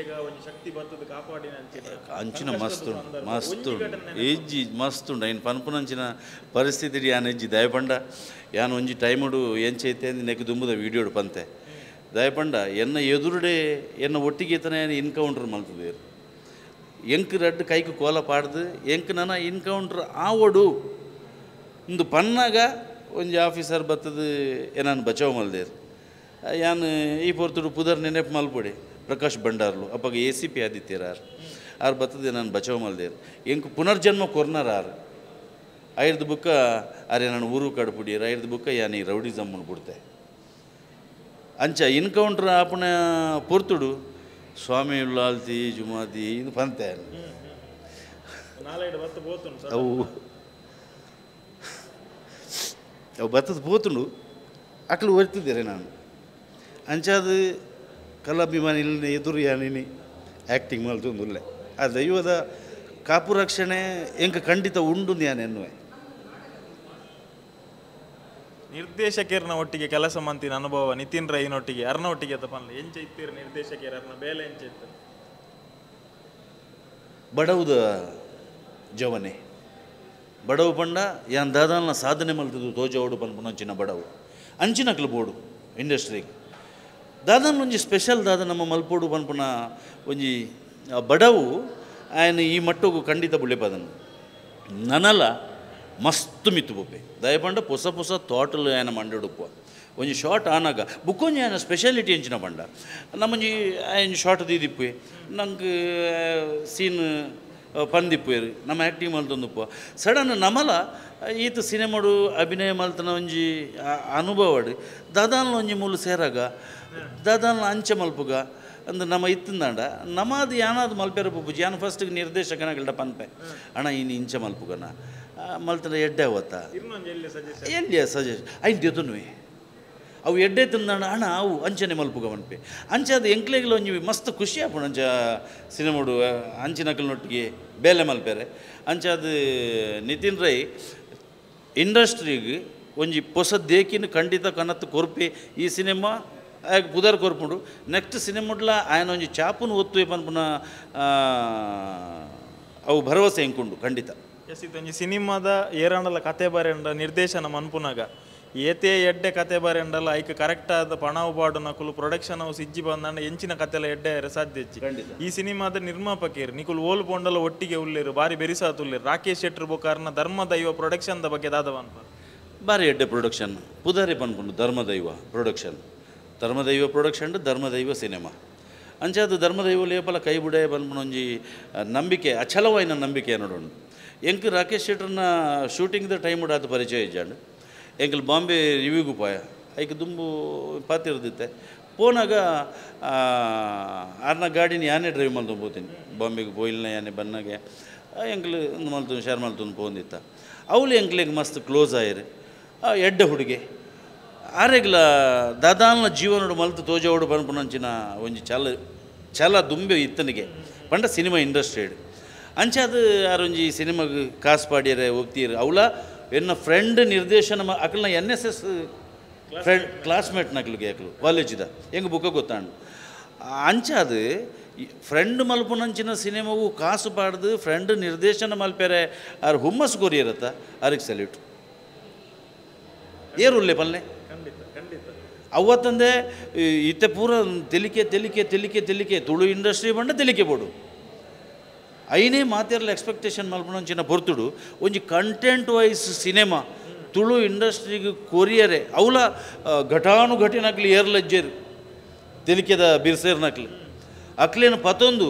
ಅಂಚಿನ ಮಸ್ತ್ ಉಂಡು ಮಸ್ತ್ ಉಂಡು ಎಜ್ಜಿ ಮಸ್ತ್ ಉಂಡು ಐನ್ ಪನ್ಪುನಂಚಿನ ಪರಿಸ್ಥಿತಿ ಯಾನ್ ಎಜ್ಜಿ ದಯಪಂಡ ಯಾನ್ ಒಂಜಿ ಟೈಮುಡು ಎಂಚೈತೆ ಅಂದ್ ನೆಕ್ ದುಂಬುದ ವೀಡಿಯೋಡು ಪಂತೆ ದಯಪಂಡ ಎನ್ನ ಎದುರುಡೆ ಎನ್ನ ಒಟ್ಟಿಗೆ ಇತ್ತನೆ ಎನ್ಕೌಂಟರ್ ಮಲ್ತದೇರು ಎಂಕ್ ರಡ್ಡು ಕೈಕು ಕೋಲ ಪಾಡ್ದು ಎಂಕ್ ನನ ಎನ್ಕೌಂಟರ್ ಆವಡು ಇಂದು ಪನ್ನಾಗ ಒಂಜಿ ಆಫೀಸರ್ ಬತ್ತದು ಏನಾನು ಬಚಾವ್ ಮಲ್ದೇರು ಯಾನ್ ಈ ಪೊರ್ತುಡು ಪುದರ್ ನೆನಪು ಮಲ್ಪೊಡೆ ಪ್ರಕಾಶ್ ಭಂಡಾರ್ಲು ಅಪ್ಪಾಗ ಎ ಸಿ ಪಿ ಆದಿತ್ಯರ ಆರ್ ಆರು ಬತ್ತದೆ ನಾನು ಬಚಾವ್ ಮಲ್ದೇರು ಎಂಕ್ ಪುನರ್ಜನ್ಮ ಕೊರ್ನರ್ ಆರು ಐರ್ದು ಬುಕ್ಕ ಅರೆ ನಾನು ಊರು ಕಡ್ಪುಡಿಯರು ಐರ್ದು ಬುಕ್ಕ ಯಾನ್ ಈ ರೌಡಿಸಮ್ಮನ್ನು ಬಿಡ್ತೆ ಅಂಚ ಎನ್ಕೌಂಟ್ರ್ ಆಪಣ ಪೊರ್ತುಡು ಸ್ವಾಮಿ ಉಲ್ಲಾಲ್ತಿ ಜುಮಾದಿ ಇದು ಪಂತೆ ಅವು ಅವು ಬತ್ತದ ಪೋತುಂಡು ಅಕ್ಲು ಒರ್ತಿದ್ದೀರಿ ನಾನು ಅಂಚಾದ ಕಲಾಭಿಮಾನಿಗಳನ್ನ ಎದುರು ಯಾನಿನಿ ಆ್ಯಕ್ಟಿಂಗ್ ಮಲ್ತೊಂದುಲ್ಲೆ ಆ ದೈವದ ಕಾಪು ರಕ್ಷಣೆ ಎಂಕ ಖಂಡಿತ ಉಂಡು ಯಾನ್ ಎನ್ನುವೆ. ನಿರ್ದೇಶಕರ್ನ ಒಟ್ಟಿಗೆ ಕೆಲಸ ಮಂತಿನ ಅನುಭವ ನಿತಿನ್ ರೈನೊಟ್ಟಿಗೆ ಅರ್ನ ಒಟ್ಟಿಗೆ ತಪ್ಪಲ್ಲ ಎಂಚ ಇತ್ತೀರ ನಿರ್ದೇಶಕರ ಅರ್ನ ಬೇಲೆ ಎಂಚ ಇತ್ತು? ಬಡವುದ ಜವನೆ ಬಡವು ಪಂಡ ಯಾನ್ ದಾದಾಲ್ನ ಸಾಧನೆ ಮಲ್ತದು ತೋಜವಡು ಪನ್ಪುನಂಚಿನ ಬಡವು ಅಂಚಿನಕ್ಲು ಬೋಡು ಇಂಡಸ್ಟ್ರಿಗೆ ದಾದನ್ ಒಂಜಿ ಸ್ಪೆಷಲ್ ದಾದ ನಮ್ಮ ಮಲ್ಪೋಡು ಪನ್ಪುನ ಒಂಜಿ ಬಡವು ಆಯನ ಈ ಮಟ್ಟಗೂ ಖಂಡಿತ ಬುಳೆಪದನು ನನಲ ಮಸ್ತ್ ಮಿತ್ತು ಬೊಪ್ಪೆ ದಯಪಂಡ ಪೊಸ ಪೊಸ ತೋಟಲು ಆಯನ ಮಂಡಡುಪ್ಪ ಒಂಜಿ ಶಾರ್ಟ್ ಆನಾಗ ಬುಕ್ಕೊಂಜಿ ಆಯನ ಸ್ಪೆಷಾಲಿಟಿ ಎಂಚಿನ ಪಂಡ ನಮ್ಮೊಂಜಿ ಆಯನ ಶಾರ್ಟ್ ದೀದಿಪ್ಪೆ ನಂಗೆ ಸೀನ್ ಪಂದಿಪ್ಪೇರು ನಮ್ಮ ಆ್ಯಕ್ಟಿಂಗ್ ಮಲ್ತೊಂದುಪ್ಪ ಸಡನ್ ನಮಲ ಈತ ಸಿನಿಮಾಡು ಅಭಿನಯ ಮಲ್ತನ ಒಂಜಿ ಅನುಭವಡು ದಾದಾನ್ಲ ಒಂಜಿ ಮೂಲು ಸೇರಾಗ ದಾದಾನ್ಲ ಅಂಚೆ ಮಲ್ಪುಗ ಅಂದ್ರೆ ನಮ್ಮ ಇತ್ತಿಂದಾಂಡ ನಮ್ಮದು ಯಾನಾದ್ರು ಮಲ್ಪೆರ ಪೂಜಿ ಯಾನು ಫಸ್ಟಿಗೆ ನಿರ್ದೇಶಕನಾಗಲ್ಡ ಪನ್ಪೆ ಅಣ್ಣ ಇನ್ನು ಇಂಚೆ ಮಲ್ಪುಗನ ಮಲ್ತನ ಎಡ್ಡೆ ಅವತ್ತ ಎಲ್ಲಿ ಸಜೆಷನ್ ಐನ್ ದೇತುನುವೆ ಅವು ಎಡ್ಡೆ ತಿಂದಾಂಡ ಅಣ್ಣ ಅವು ಅಂಚನೆ ಮಲ್ಪುಗ ಮನ್ಪೆ ಅಂಚೆ ಅದು ಎಂಕ್ಲೆಗ್ಲ ಒಂಜಿ ಮಸ್ತ್ ಖುಷಿ ಆಪುಂಡು ಅಂಚ ಸಿನಿಮಾಡು ಅಂಚಿನಕಲ್ನೊಟ್ಟಿಗೆ ಬೇಲೆ ಮಲ್ಪೆರೆ ಅಂಚ ಅದು ನಿತಿನ್ ರೈ ಇಂಡಸ್ಟ್ರಿಗೆ ಒಂಜಿ ಪೊಸ ದೇಕಿನ ಖಂಡಿತ ಕನತ್ತು ಕೊರ್ಪೆ ಈ ಸಿನಿಮಾ ಆಗ ಪುದರ್ ಕೊರ್ಪುಂಡು ನೆಕ್ಸ್ಟ್ ಸಿನಿಮಾಡ್ಲ ಆಯನ ಒಂಜಿ ಚಾಪುನು ಒತ್ತು ಪನ್ಪುನ ಅವು ಭರವಸೆ ಎಂಕುಂಡು ಖಂಡಿತ. ಎಸ್ ಇದೊಂಜಿ ಸಿನಿಮಾದ ಏರಾಂಡಲ ಕತೆ ಬರೆಂಡ ನಿರ್ದೇಶನ ಮನ್ಪುನಾಗ ಏತೇ ಎಡ್ಡೆ ಕತೆ ಬರೆಂಡಲ ಐಕ್ ಕರೆಕ್ಟ್ ಆದ ಪಣವು ಬಾಡು ನಕುಲು ಪ್ರೊಡಕ್ಷನ್ ಹೌಸ್ ಇಜ್ಜಿ ಬಂದಾಂಡ ಎಂಚಿನ ಕತೆಲ ಎಡ್ಡೆ ಸಾಧ್ಯ ಹೆಚ್ಚಿ. ಈ ಸಿನಿಮಾದ ನಿರ್ಮಾಪಕರು ನಿಕುಲು ಓಲ್ ಪೋಂಡಲ ಒಟ್ಟಿಗೆ ಉಲ್ಲೇರು ಬಾರಿ ಬೆರಿಸಾತುಲ್ಲೇರು ರಾಕೇಶ್ ಶೆಟ್ಟರ್ ಬೊಕಾರ್ನ ಧರ್ಮದೈವ ಪ್ರೊಡಕ್ಷನ್ the ಬಗ್ಗೆ ದಾದ ಪನ್ಪ ಬಾರಿ ಎಡ್ಡೆ ಪ್ರೊಡಕ್ಷನ್ ಪುದಾರಿ ಪನ್ಪುಂಡು ಧರ್ಮದೈವ ಪ್ರೊಡಕ್ಷನ್ ಧರ್ಮದೈವ ಪ್ರೊಡಕ್ಷನ್ ಧರ್ಮದೈವ ಸಿನಿಮಾ ಅಂಚಾದ ಧರ್ಮದೈವ ಲೇಪಲ ಕೈ ಬುಡೆ ಪನ್ಪುನ ಒಂಜಿ ನಂಬಿಕೆ ಅಚಲವಾಯಿನ ನಂಬಿಕೆ ನೋಡೋಣ ಎಂಕ್ ರಾಕೇಶ್ ಶೆಟ್ಟರ್ನ ಶೂಟಿಂಗ್ the time ಆತ ಪರಿಚಯ ಇಜ್ಜಾಂಡ್ ಎಂಕಲ್ ಬಾಂಬೆ ರಿವ್ಯೂಗೂ ಪಾಯ ಐಕ್ ದುಂಬು ಪಾತಿರ್ದಿತ್ತೆ ಪೋನಾಗ ಆರ್ನ ಗಾಡಿನ ಯಾನೇ ಡ್ರೈವ್ ಮಲ್ತೊಂದು ಪೋತೀನಿ ಬಾಂಬೆಗೆ ಪೋಯಿಲ್ನ ಯಾನೆ ಬನ್ನಾಗೆ ಎಂಕ್ಲು ಒಂದು ಮಲ್ತೊಂದು ಶೇರ್ ಮಲ್ತೊಂದು ಪೋಂದಿತ್ತ ಅವಳು ಎಂಕ್ಲೆಗ್ ಮಸ್ತ್ ಕ್ಲೋಸ್ ಆಯಿರು ಎಡ್ಡೆ ಹುಡುಗೆ ಆರೆಗ್ಲ ದಾದಾಲ್ನ ಜೀವನೋಡು ಮಲ್ತು ತೋಜೋಡು ಪನ್ಪುನಂಚಿನ ಒಂಜಿ ಛಲ ಛಲ ದುಂಬೆ ಇತ್ತನಿಗೆ ಪಂಡ ಸಿನಿಮಾ ಇಂಡಸ್ಟ್ರಿ ಅಂಚಾದ ಆರೊಂಜಿ ಸಿನಿಮಾಗ್ ಕಾಸು ಪಾಡಿಯರೆ ಒಪ್ತೀರು ಅವಳ ಎನ್ನ ಫ್ರೆಂಡ್ ನಿರ್ದೇಶನ ಅಕಲ್ನ ಎನ್ ಎಸ್ ಎಸ್ ಫ್ರೆಂಡ್ ಕ್ಲಾಸ್ಮೇಟ್ ನಕ್ಲಿಗೆ ಯಾಕಲು ಕಾಲೇಜಿದ ಹೆಂಗೆ ಬುಕ್ಕ ಗೊತ್ತಾಂಡು ಅಂಚಾದ ಫ್ರೆಂಡ್ ಮಲ್ಪುನಂಚಿನ ಸಿನಿಮಾವು ಕಾಸು ಪಾಡ್ದು ಫ್ರೆಂಡ್ ನಿರ್ದೇಶನ ಮಲ್ಪೆರೆ ಆರ್ ಹುಮ್ಮಸ್ ಕೊರಿಯರತ್ತ ಆರಿಗೆ ಸಲ್ಯೂಟ್ ಏರುಲ್ಲೆ ಪಲ್ನೆ ಅವತ್ತಂದೆ ಇತ್ತೆ ಪೂರ ತೆಲಿಕೆ ತೆಲಿಕೆ ತೆಲಿಕೆ ತೆಲಿಕೆ ತುಳು ಇಂಡಸ್ಟ್ರಿ ಬಂಡ ತೆಲಿಕೆ ಬೋಡು ಐನೇ ಮಾತಿರಲ್ಲ ಎಕ್ಸ್ಪೆಕ್ಟೇಷನ್ ಮಲ್ಪುನಂಚಿನ ಪೊರ್ತುಡು ಒಂಜಿ ಕಂಟೆಂಟ್ ವೈಸ್ ಸಿನಿಮಾ ತುಳು ಇಂಡಸ್ಟ್ರಿಗೆ ಕೊರಿಯರೆ ಅವಲ ಘಟಾನುಘಟಿನಕ್ಲಿ ಏರ್ಲಜ್ಜೇರು ತೆಲಿಕೆದ ಬಿರ್ಸೇರ್ನಕ್ಲಿ ಅಕ್ಲೇನು ಪತೊಂದು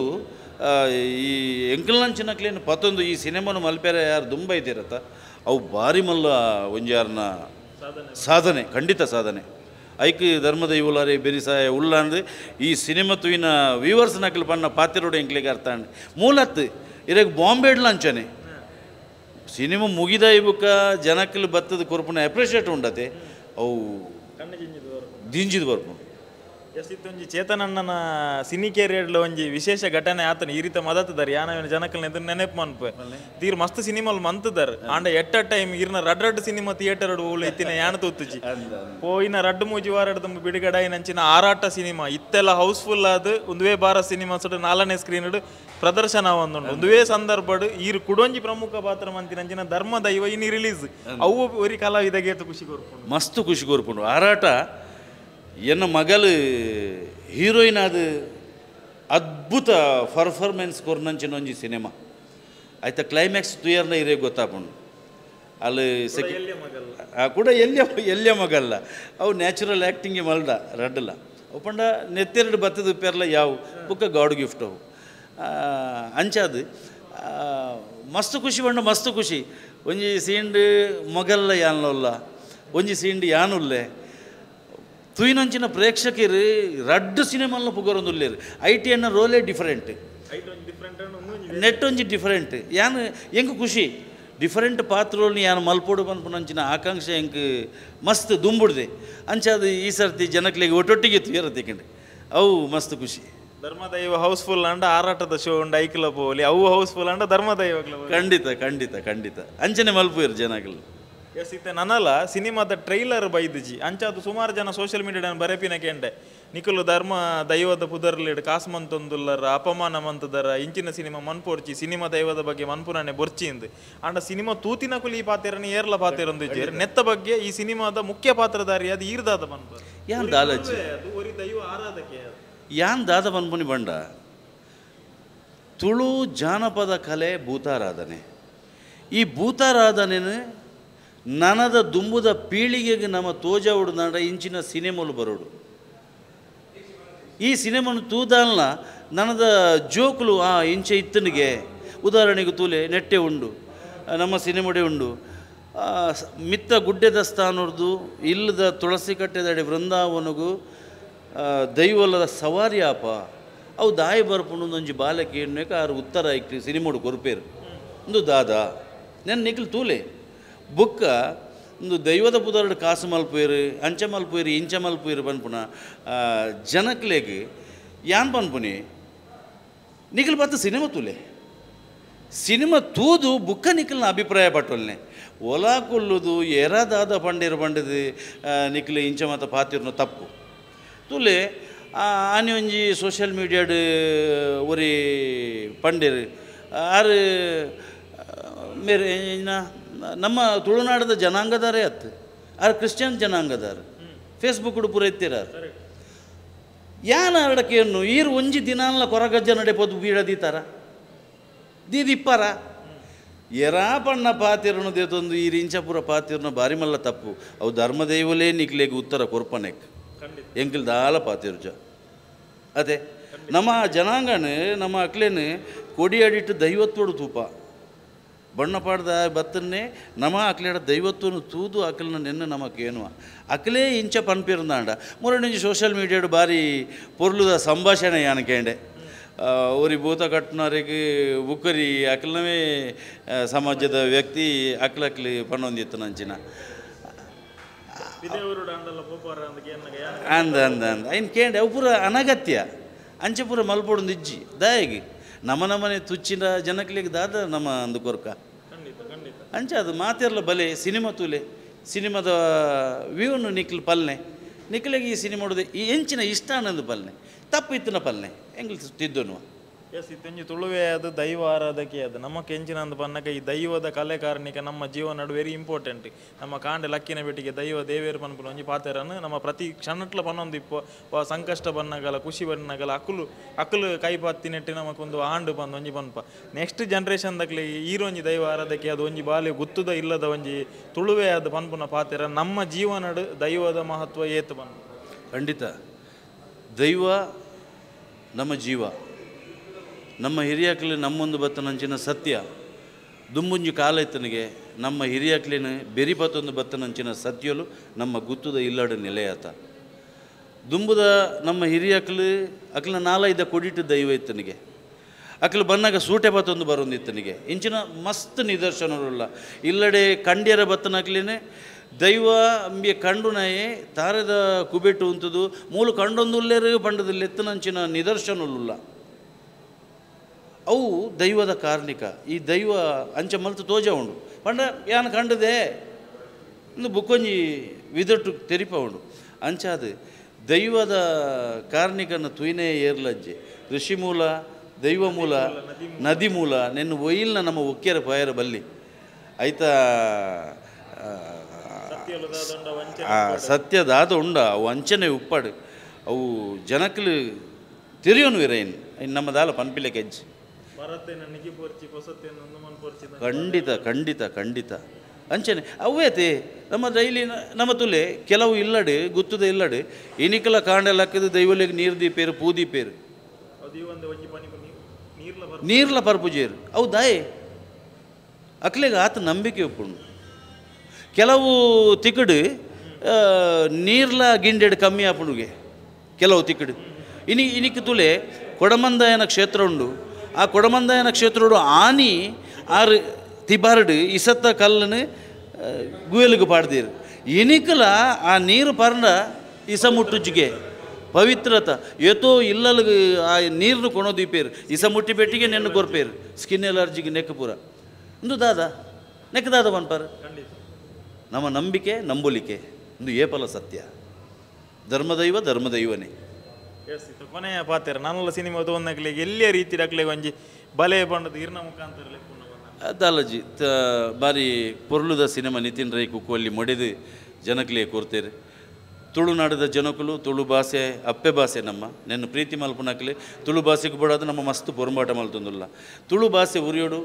ಈ ಎಂಕಲ್ನಂಚಿನಕ್ಲೇನು ಪತೊಂದು ಈ ಸಿನಿಮಾನು ಮಲ್ಪೆರೆ ಯಾರು ದುಂಬ ಇದ್ದಿರತ್ತ ಅವು ಭಾರಿ ಮಲ್ಲ ಒಂಜಾರನ ಸಾಧನೆ ಖಂಡಿತ ಸಾಧನೆ ಐಕ್ ಧರ್ಮದ ಇವುಲಾರೆ ಬೆರಿಸಾಯ ಉಳ್ಳಾಂದು ಈ ಸಿನಿಮಾ ತುವಿನ ವ್ಯೂವರ್ಸ್ ನಕಲು ಪಣ್ಣ ಪಾತಿರೋಡು ಎಂಕ್ಲಿಗೆ ಅರ್ಥ ಮೂಲತ್ತು ಇರಾಗ ಬಾಂಬೆಡ್ಲ ಅಂಚನೆ ಸಿನಿಮಾ ಮುಗಿದ ಇಬುಕ ಜನಕ್ಕಲು ಬತ್ತದ ಕೊರ್ಪುನ ಅಪ್ರಿಷಿಯೇಟ್ ಉಂಡತೆ ಅವು ದಿಂಜಿದ ಬರ್ಪುಂಡು. ಎಸ್ ಇತ್ತೊಂಜಿ ಚೇತನಣ್ಣನ ಸಿನಿ ಕೆರಿಯರ್ಲ ಒಂಜಿ ವಿಶೇಷ ಘಟನೆ ಆತನ ಈ ರೀತಿ ಮದತ್ತದಾರ ಯಾನವೇನು ಜನಕಲ್ನ ಎದುರು ನೆನಪು ಮನ್ಪೆ ತೀರ್ ಮಸ್ತ್ ಸಿನಿಮಾಲ್ ಮಂತದಾರ ಆಂಡ ಎಟ್ಟ ಟೈಮ್ ಇರ್ನ ರಡ್ ರಡ್ ಸಿನಿಮಾ ಥಿಯೇಟರ್ ಓಳು ಇತ್ತಿನ ಯಾನ ತೂತುಜಿ ಪೋಯಿನ ರಡ್ಡು ಮೂಜಿ ವಾರಡ್ ತುಂಬ ಬಿಡುಗಡೆ ನಂಚಿನ ಆರಾಟ ಸಿನಿಮಾ ಇತ್ತೆಲ್ಲ ಹೌಸ್ಫುಲ್ ಆದ ಒಂದುವೇ ಬಾರ ಸಿನಿಮಾ ಸುಡು ನಾಲ್ನೇ ಸ್ಕ್ರೀನ್ ಪ್ರದರ್ಶನ ಒಂದುಂಡು ಒಂದುವೇ ಸಂದರ್ಭಡ್ ಈರು ಕುಡೊಂಜಿ ಪ್ರಮುಖ ಪಾತ್ರ ಮಂತಿನಂಚಿನ ಧರ್ಮ ದೈವ ಇನಿ ರಿಲೀಸ್ ಅವು ಒರಿ ಕಲಾವಿದಗೆ ಖುಷಿ ಕೊರ್ಪುಂಡು ಮಸ್ತ್ ಖುಷಿ ಕೊರ್ಪುಂಡು. ಆರಾಟ ಎನ್ನ ಮಗಲು ಹೀರೋಯಿನ್ ಅದು ಅದ್ಭುತ ಪರ್ಫಾರ್ಮೆನ್ಸ್ ಕೊರ್ನಂಚಿನ ಒಂಜಿ ಸಿನಿಮಾ ಆಯ್ತಾ ಕ್ಲೈಮ್ಯಾಕ್ಸ್ ತುಯರ್ನ ಇರೇ ಗೊತ್ತಾಪುಂಡು ಅಲ್ಲಿ ಸೆಕೆ ಕೂಡ ಎಲ್ಲಿಯ ಎಲ್ಲಿಯ ಮಗಲ್ಲ ಅವು ನ್ಯಾಚುರಲ್ ಆ್ಯಕ್ಟಿಂಗ್ ಮಲ್ದ ರಡ್ಡಲ್ಲ ಅವು ಪಂಡ ನೆತ್ತೆರಡು ಬತ್ತದ ಪೆರ್ಲ ಯಾವ ಬುಕ್ಕ ಗಾಡ್ ಗಿಫ್ಟ್ ಅವು ಅಂಚಾದು ಮಸ್ತ್ ಖುಷಿ ಪಂಡ ಮಸ್ತ್ ಖುಷಿ ಒಂಜಿ ಸೀಂಡ್ ಮಗಲ್ಲ ಯಾನಲ್ಲ ಒಂಜಿ ಸೀಂಡ್ ಯಾನುಲ್ಲೆ ತುಯಿನಂಚಿನ ಪ್ರೇಕ್ಷಕರು ರಡ್ಡು ಸಿನಿಮಾಲ್ನ ಪುಗರೊಂದುಲ್ಲೇರು I T ಎನ್ನ ರೋಲೇ ಡಿಫರೆಂಟ್ ನೆಟ್ ಒಂಜಿ ಡಿಫರೆಂಟ್ ಯಾನ್ ಎಂಕ್ ಖುಷಿ ಡಿಫರೆಂಟ್ ಪಾತ್ರೋಲ್ని ಯಾನ್ ಮಲ್ಪೋಡು ಪನ್ಪುನಂಚಿನ ಆಕಾಂಕ್ಷೆ ಎಂಕ್ ಮಸ್ತ್ ದುಂಬುಡ್ದೆ ಅಂಚಾದ ಈ ಸರ್ತಿ ಜನಕ್ಲೆಗ್ ಒಟ್ಟೊಟ್ಟಿಗೆ ತುಯರತಿಕಂಡು ಅವು ಮಸ್ತ್ ಖುಷಿ. ಧರ್ಮದೈವ ಹೌಸ್ಫುಲ್ ಅಂಡ ಆರಾಟದ ಶೋ ಉಂಡು ಐಕ್ಲ ಪೋಲಿ ಅವು ಹೌಸ್ಫುಲ್ ಅಂಡ ಧರ್ಮದೈವ ಖಂಡಿತ ಖಂಡಿತ ಖಂಡಿತ ಅಂಚನೆ ಮಲ್ಪುವೆರ್ ಜನಕಲು. ಎಸ್ ಇತ್ತೆ ನನಲ ಸಿನಿಮಾದ ಟ್ರೈಲರ್ ಬೈದಿಜಿ ಅಂಚಾದು ಸುಮಾರು ಜನ ಸೋಷಿಯಲ್ ಮೀಡಿಯಾ ಬರೆಪಿನ ಕೇಂಡೆ ನಿಕುಲು ಧರ್ಮ ದೈವದ ಪುದರ್ಲಿಡ್ ಕಾಸು ಮಂತೊಂದುಲ್ಲರ ಅಪಮಾನ ಮಂತದರ ಇಂಚಿನ ಸಿನಿಮಾ ಮನ್ಪೊರ್ಚಿ ಸಿನಿಮಾ ದೈವದ ಬಗ್ಗೆ ಮನ್ಪುನಾನೆ ಬೊರ್ಚಿ ಇಂದು ಅಂಡ ಸಿನಿಮಾ ತೂತಿನ ಕುಲಿ ಈ ಪಾತೆರನ ಏರ್ಲ ಪಾತೆರೊಂದಿಜ್ಜೇರ್ ನೆತ್ತ ಬಗ್ಗೆ ಈ ಸಿನಿಮಾದ ಮುಖ್ಯ ಪಾತ್ರಧಾರಿ ಅದು ಈರ್ದಾದ ಮನ್ಪು ಯಾನ್ ದಾಲಜ್ಜಿ ಒರಿ ದೈವ ಆರಾಧಕೆ ಯಾನ್ ದಾದ ಮನ್ಪುನಿ ಬಂಡ ತುಳು ಜಾನಪದ ಕಲೆ ಭೂತಾರಾಧನೆ ಈ ಭೂತಾರಾಧನೆನು ನನದ ದುಂಬುದ ಪೀಳಿಗೆಗೆ ನಮ್ಮ ತೋಜಾವುಡು ನಾಡ ಇಂಚಿನ ಸಿನಿಮಾಲು ಬರೋಡು ಈ ಸಿನಿಮಾನು ತೂದಾಲ್ನ ನನದ ಜೋಕುಲು ಆ ಇಂಚೆ ಇತ್ತನಿಗೆ ಉದಾಹರಣೆಗೆ ತೂಲೆ ನೆಟ್ಟೆ ಉಂಡು ನಮ್ಮ ಸಿನಿಮಡೆ ಉಂಡು ಮಿತ್ತ ಗುಡ್ಡೆದ ಸ್ಥಾನರ್ದು ಇಲ್ಲದ ತುಳಸಿ ಕಟ್ಟೆದಡಿ ವೃಂದಾವನಗು ದೈವಲದ ಸವಾರಿ ಆಪ ಅವು ದಾಯಿ ಬರ್ಪುಂಡು ಒಂಜಿ ಬಾಲಕಿ ಎಣ್ಣೆಕ ಆರು ಉತ್ತರ ಐಕ್ಲಿ ಸಿನಿಮೋಡು ಕೊರ್ಪೇರು ಒಂದು ದಾದಾ ನೆನ್ ನಿಕ್ಲು ತೂಲೆ ಬುಕ್ಕ ಒಂದು ದೈವದ ಪುದರ್ಡ್ ಕಾಸು ಮಲ್ಪುವೆರ್ ಅಂಚೆ ಮಲ್ಪುವೆರ್ ಇಂಚೆ ಮಲ್ಪುವೆರ್ ಪನ್ಪುನ ಜನಕ್ಲೆಗ್ ಯಾನ್ ಪನ್ಪುನಿ ನಿಖಲ್ ಬತ್ತ ಸಿನಿಮಾ ತೂಲೆ ಸಿನಿಮಾ ತೂದು ಬುಕ್ಕ ನಿಖಲ್ನ ಅಭಿಪ್ರಾಯ ಪಟ್ಟೊಲ್ನೆ ಒಲ ಕೊಲ್ಲುದು ಎರದಾದ ಪಂಡೇರು ಪಂಡದು ನಿಖಲ್ ಇಂಚೆ ಮಾತ ಪಾತಿರ್ನ ತಪ್ಪು ತೂಲೆ ಆನಿ ಒಂಜಿ ಸೋಷಿಯಲ್ ಮೀಡಿಯಾಡ್ ಒರಿ ಪಂಡೇರು ಆರು ಮೇರೆ ನಮ್ಮ ತುಳುನಾಡದ ಜನಾಂಗದಾರೇ ಅತ್ತು ಆರು ಕ್ರಿಶ್ಚಿಯನ್ ಜನಾಂಗದಾರ ಫೇಸ್ಬುಕ್ ಪೂರ ಎತ್ತಿರಾರು ಯಾನ ಅರಡಕೇನು ಈರು ಒಂಜಿ ದಿನಾನ್ಲ ಕೊರಗಜ್ಜ ನಡೆ ಪೊದು ಬೀಡದೀತಾರ ದೀದಿಪ್ಪಾರ ಎರಾ ಪಣ್ಣ ಪಾತಿರನು ದೇತೊಂದು ಈ ಇಂಚಪುರ ಪಾತಿರನು ಬಾರಿ ಮಲ್ಲ ತಪ್ಪು ಅವು ಧರ್ಮದೈವಲೇ ನಿಕ್ಲೆಗ್ ಉತ್ತರ ಕೊರ್ಪನೆಕ್ ಎಂಕಿಲ್ ದಾಲ ಪಾತಿರುಜ ಅದೇ ನಮ್ಮ ಜನಾಂಗನ ನಮ್ಮ ಅಕ್ಲೇನು ಕೊಡಿ ಅಡಿಟ್ಟು ದೈವತ್ವಡು ತೂಪ ಬಣ್ಣ ಪಾಡ್ದ ಬತ್ತನ್ನೇ ನಮ ಅಕ್ಲೇಡ ದೈವತ್ವನು ತೂದು ಅಕಲ್ನ ನೆನ್ನ ನಮಕೇನುವ ಅಕಲೇ ಇಂಚ ಪನ್ಪಿರಂದಾಂಡ ಮುರಣಿಂಚ ಸೋಷಿಯಲ್ ಮೀಡಿಯಾಡು ಭಾರಿ ಪೊರ್ಲುದ ಸಂಭಾಷಣೆ ಯಾನಕೇಂಡೆ ಒರಿ ಭೂತ ಕಟ್ಟುನವರಿಗೆ ಬುಕ್ಕರಿ ಅಕಲ್ನವೇ ಸಮಾಜದ ವ್ಯಕ್ತಿ ಅಕ್ಲಕ್ಲಿ ಪನ್ನೊಂದಿತ್ತು ನಂಚಿನ ಅಂದ ಅಂದ ಅಂದ ಐನ್ ಕೇಂಡೆ ಅವು ಪೂರ ಅನಗತ್ಯ ಅಂಚೆ ಪೂರ ಮಲ್ಪೊಡೊಂದು ಇಜ್ಜಿ ದಾಯಗಿ ನಮ್ಮ ನಮ್ಮನೆ ತುಚ್ಚಿನ ಜನಕ್ಲಿಗೆ ದಾದ ನಮ್ಮ ಅಂದು ಕೊರ್ಕ ಅಂಚೆ ಅದು ಮಾತಿರಲ ಬಲೆ ಸಿನಿಮಾ ತೂಲೆ ಸಿನಿಮಾದ ವ್ಯೂನು ನಿಕ್ಲು ಪಲ್ನೆ ನಿಕ್ಲೆಗೆ ಈ ಸಿನಿಮಾದ ಈ ಎಂಚಿನ ಇಷ್ಟ ಅನ್ನೋದು ಪಲ್ನೆ ತಪ್ಪು ಇತ್ತಿನ ಪಲ್ನೆ ಎಂಗ್ಲು ತಿದ್ದನು. ಎಸ್ ಇತ್ತೊಂಜಿ ತುಳುವೆ ಅದು ದೈವ ಆರಾಧಕೆ ಅದು ನಮ್ಮ ಕೆಂಚಿನ ಅಂದ್ ಪನ್ನಕ ಈ ದೈವದ ಕಲೆ ಕಾರಣಿಕ ನಮ್ಮ ಜೀವನ ವೆರಿ ಇಂಪಾರ್ಟೆಂಟ್. ನಮ್ಮ ಕಾಂಡೆ ಲಕ್ಕಿನ ಬೆಟ್ಟಿಗೆ ದೈವ ದೇವೇರು ಪನ್ಪುನ ಒಂಜಿ ಪಾತೆರನು ನಮ್ಮ ಪ್ರತಿ ಕ್ಷಣಟ್ಲ ಪನ್ನೊಂದು ಇಪ್ಪ ಸಂಕಷ್ಟ ಬನ್ನಗಲ ಖುಷಿ ಬನ್ನಗಲ ಅಕುಲು ಅಕುಲು ಕೈ ಪತ್ತಿನೆಟ್ಟಿ ನಮಕೊಂದು ಆಂಡು ಬಂದು ಒಂಜಿ ಪನ್ಪ. ನೆಕ್ಸ್ಟ್ ಜನ್ರೇಷನ್ ದಕ್ಲೆ ಈರೊಂಜಿ ದೈವ ಆರಾಧಕೆ ಅದು ಒಂಜಿ ಬಾಲೆ ಗುತ್ತುದ ಇಲ್ಲದ ಒಂಜಿ ತುಳುವೆ ಅದು ಪನ್ಪುನ ಪಾತೆರ ನಮ್ಮ ಜೀವನಡು ದೈವದ ಮಹತ್ವ ಏತು ಪನ್ಪ. ಖಂಡಿತ ದೈವ ನಮ್ಮ ಜೀವ. ನಮ್ಮ ಹಿರಿಯಕ್ಲು ನಮ್ಮೊಂದು ಬತ್ತನಂಚಿನ ಸತ್ಯ ದುಂಬುಂಜಿ ಕಾಲ ಇತ್ತನಿಗೆ ನಮ್ಮ ಹಿರಿಯಕ್ಲಿನ ಬೆರಿಪತ್ತೊಂದು ಬತ್ತನಂಚಿನ ಸತ್ಯಲು ನಮ್ಮ ಗುತ್ತದ ಇಲ್ಲಡ ನೆಲೆಯಾತ. ದುಂಬುದ ನಮ್ಮ ಹಿರಿಯಕ್ಲು ಅಕ್ಲಿನ ನಾಲೈದ ಕೊಡಿಟ್ಟು ದೈವ ಇತ್ತನಿಗೆ ಅಕ್ಲು ಬನ್ನಾಗ ಸೂಟೆ ಬತ್ತೊಂದು ಬರೊಂದಿತ್ತನಿಗೆ ಇಂಚಿನ ಮಸ್ತ್ ನಿದರ್ಶನರುಲ್ಲ. ಇಲ್ಲಡೆ ಕಂಡ್ಯರ ಬತ್ತನಕ್ಲಿನೇ ದೈವ ಅಂಬೆ ಕಂಡುನಾಯೇ ತಾರದ ಕುಬೆಟ್ಟು ಉಂತದು ಮೂಲು ಕಂಡೊಂದುಲ್ಲೇರು ಪಂಡದಲ್ಲಿ ಎತ್ತನಂಚಿನ ನಿದರ್ಶನಲುಲ್ಲ. ಅವು ದೈವದ ಕಾರ್ಣಿಕ. ಈ ದೈವ ಅಂಚ ಮಲ್ತು ತೋಜ ಉಂಡು ಪಂಡ ಯಾನ್ ಕಂಡದೆ ಇಂದು ಬುಕ್ಕೊಂಜಿ ವಿದಟ್ಟು ತೆರಿಪ ಉಂಡು. ಅಂಚಾದ ದೈವದ ಕಾರ್ಣಿಕನ ತುಯ್ನೇ ಏರ್ಲಜ್ಜೆ ಋಷಿ ಮೂಲ ದೈವ ಮೂಲ ನದಿ ಮೂಲ ನೆನ್ನು ಒಯ್ಯಿಲ್ನ ನಮ್ಮ ಒಕ್ಕೆರ ಪಯರ ಬಲ್ಲಿ ಐತ ಸತ್ಯದಾದ ಉಂಡ ಅವು ಅಂಚನೆ ಉಪ್ಪಾಡು ಅವು ಜನಕ್ಲು ತೆರಿಯೋನು ಇರೇನು ನಮ್ಮ ದಾಲ ಪನ್ಪಿಲೆ ಕೆಜ್ಜಿ. ಖಂಡಿತ ಖಂಡಿತ ಖಂಡಿತ ಅಂಚನೆ ಅವೇ ನಮ್ಮ ಡೈಲಿ ನಮ್ಮ ತುಲೆ ಕೆಲವು ಇಲ್ಲಡೆ ಗುತ್ತದ ಇಲ್ಲಡೆ ಇನಿಕಲ ಕಾಂಡೆಲ್ಲ ಹಾಕಿದ ದೈವಲಿಗೆ ನೀರು ದೀಪೇರು ಪೂ ದೀಪೇರು ನೀರ್ಲ ಪರ್ಪುಜೇರು ಅವು ದಾಯೆ ಅಕ್ಲೆಗೆ ಆತ ನಂಬಿಕೆ ಉಪ್ಪುಂಡು. ಕೆಲವು ತಿಕ್ಕಡು ನೀರ್ಲ ಗಿಂಡೆಡ್ ಕಮ್ಮಿ ಆಪುಂಡುಗೆ ಕೆಲವು ತಿಕ್ಕಡು ಇನಿ ಇನಿಕ್ ತುಲೆ ಕೊಡಮಂದಾಯನ ಕ್ಷೇತ್ರ ಉಂಡು. ಆ ಕೊಡಮಂದಾಯನ ಕ್ಷೇತ್ರೋಡು ಆನಿ ಆರು ತಿಬಾರ್ಡು ಇಸತ್ತ ಕಲ್ಲನ್ನು ಗುಯಲಿಗೆ ಪಾಡ್ದೀರು ಇನಿಕಲ ಆ ನೀರು ಪರ್ಣ ಇಸ ಮುಟ್ಟುಜ್ಜಿಗೆ ಪವಿತ್ರತ ಏತೋ ಇಲ್ಲಲ್ಗೆ ಆ ನೀರನ್ನು ಕೊಣೋದೀಪೇರು ಇಸ ಮುಟ್ಟಿ ಪೆಟ್ಟಿಗೆ ನೆನ್ನು ಕೊರ್ಪೇರು ಸ್ಕಿನ್ ಎಲರ್ಜಿಗೆ ನೆಕ್ ಪೂರ ಒಂದು ದಾದ ನೆಕ್ ದಾದ ಪನ್ಪಾರು. ನಮ್ಮ ನಂಬಿಕೆ ನಂಬುಲಿಕೆ ಒಂದು ಏಪಲ ಸತ್ಯ ಧರ್ಮದೈವ ಧರ್ಮದೈವನೇ. ಕೊನೆಯ ಪಾತ್ರ ನಾನೆಲ್ಲ ಸಿನಿಮಾ ತೋನ್ನಕ್ಲಿಗೆ ಎಲ್ಲಿಯ ರೀತಿ ಅಕ್ಲೆಗೆ ಒಂಜಿ ಬಲೆ ಬಂಡದ ಇರ್ನ ಮುಖಾಂತರ ದಾಲಜಿ ಬಾರಿ ಪೊರ್ಲುದ ಸಿನಿಮಾ ನಿತಿನ್ ರೈ ಕುಕ್ಕುವಲ್ಲಿ ಮೊಡೆದು ಜನಕ್ಲೆ ಕೊರ್ತೇರು. ತುಳುನಾಡದ ಜನಕುಲು ತುಳು ಭಾಷೆ ಅಪ್ಪೆ ಭಾಷೆ ನಮ್ಮ ನೆನ್ನು ಪ್ರೀತಿ ಮಲ್ಪುನಕ್ಲೆ ತುಳು ಭಾಷೆಗೆ ಬೋಡಾದ ನಮ್ಮ ಮಸ್ತ್ ಪೊರಂಬಾಟ ಮಲ್ತೊಂದುಲ್ಲ. ತುಳು ಭಾಷೆ ಉರಿಯೋಡು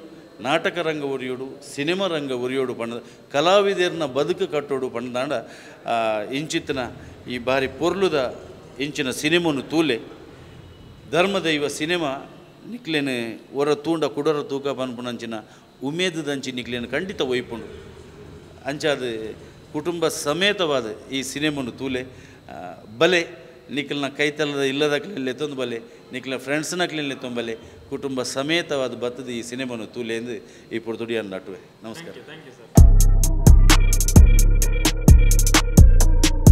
ನಾಟಕ ರಂಗ ಉರಿಯೋಡು ಸಿನಿಮಾ ರಂಗ ಉರಿಯೋಡು ಪಂಡ ಕಲಾವಿದರ್ನ ಬದುಕು ಕಟ್ಟೋಡು ಪಂಡದಾಂಡ ಇಂಚಿತ್ತನ ಈ ಬಾರಿ ಪೊರ್ಲುದ ಇಂಚಿನ ಸಿನಿಮನು ತೂಲೆ ಧರ್ಮದೈವ ಸಿನಿಮಾ ನಿಕ್ಲೇನೆ ಒರ ತೂಂಡ ಕುಡರ ತೂಕ ಪನ್ಪುನಂಚಿನ ಉಮೇದದಂಚಿ ನಿಕ್ಲೇನು ಖಂಡಿತ ಒಯ್ಪುಂಡು. ಅಂಚಾದ ಕುಟುಂಬ ಸಮೇತವಾದ ಈ ಸಿನಿಮನು ತೂಲೆ ಬಲೆ ನಿಕ್ಲನ ಕೈತಲದ ಇಲ್ಲದಕ್ಲೆಲ್ಲ ಎತ್ತೊಂದು ಬಲೆ ನಿಕ್ಲ ಫ್ರೆಂಡ್ಸ್ನಕ್ಲೆಲ್ಲ ಎತ್ತೊಂದು ಬಲೆ ಕುಟುಂಬ ಸಮೇತವಾದ ಬತ್ತದ ಈ ಸಿನಿಮನು ತೂಲೆ ಎಂದು ಈ ಪೊರ್ತುಡಿಯನ್ನು ನಟುವೆ. ನಮಸ್ಕಾರ. Thank you sir.